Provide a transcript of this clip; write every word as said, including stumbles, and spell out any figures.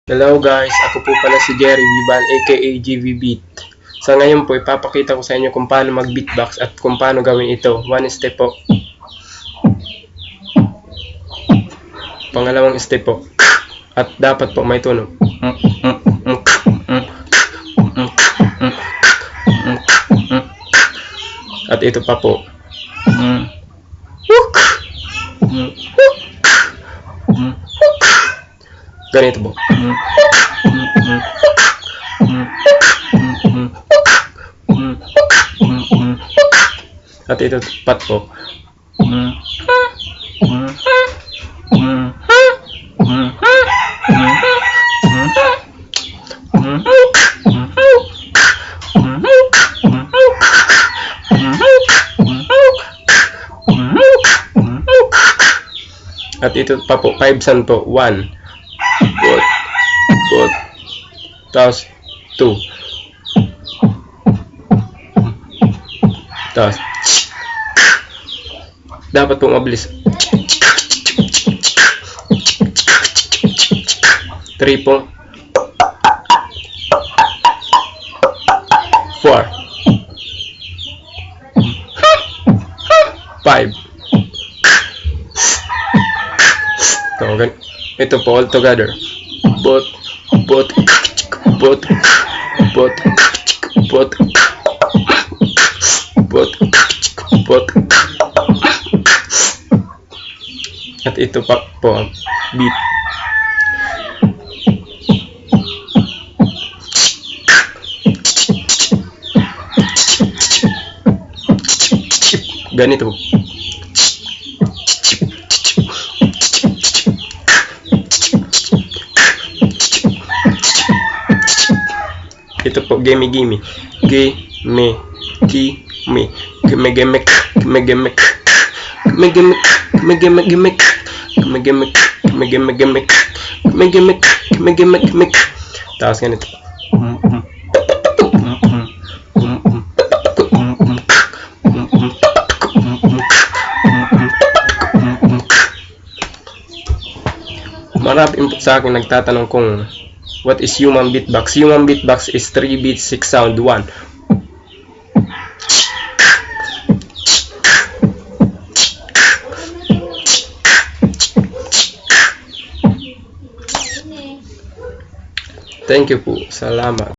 Hello guys, ako po pala si Jerry Vibal, A K A G V Beat. Sa ngayon po, ipapakita ko sa inyo kung paano mag-beatbox at kung paano gawin ito. One step po. Pangalawang step po. At dapat po may tunog. At ito pa po. Ganito po. At ito pat po. At ito pa po, five sound po. One. Both. Both. Tapos, two. Tapos, dapat po mabilis. Three po. Four. Five. Tawagan. Ito po, all together. Bot, bot, bot, bot, bot, bot, bot. At ito pa po ang beat. Ganito. Ito po, gimme, gimme. Gimme, gimme. Gimme, gimme, gimme, gimme. Gimme, gimme, gimme, gimme, gimme. Gimme, gimme, gimme, gimme, gimme. Gimme, gimme, gimme, gimme, gimme. Tapos ganito. Marami po sa akin nagtatanong kung what is human beatbox. Human beatbox is three beats, six sound, one. Thank you po. Salamat.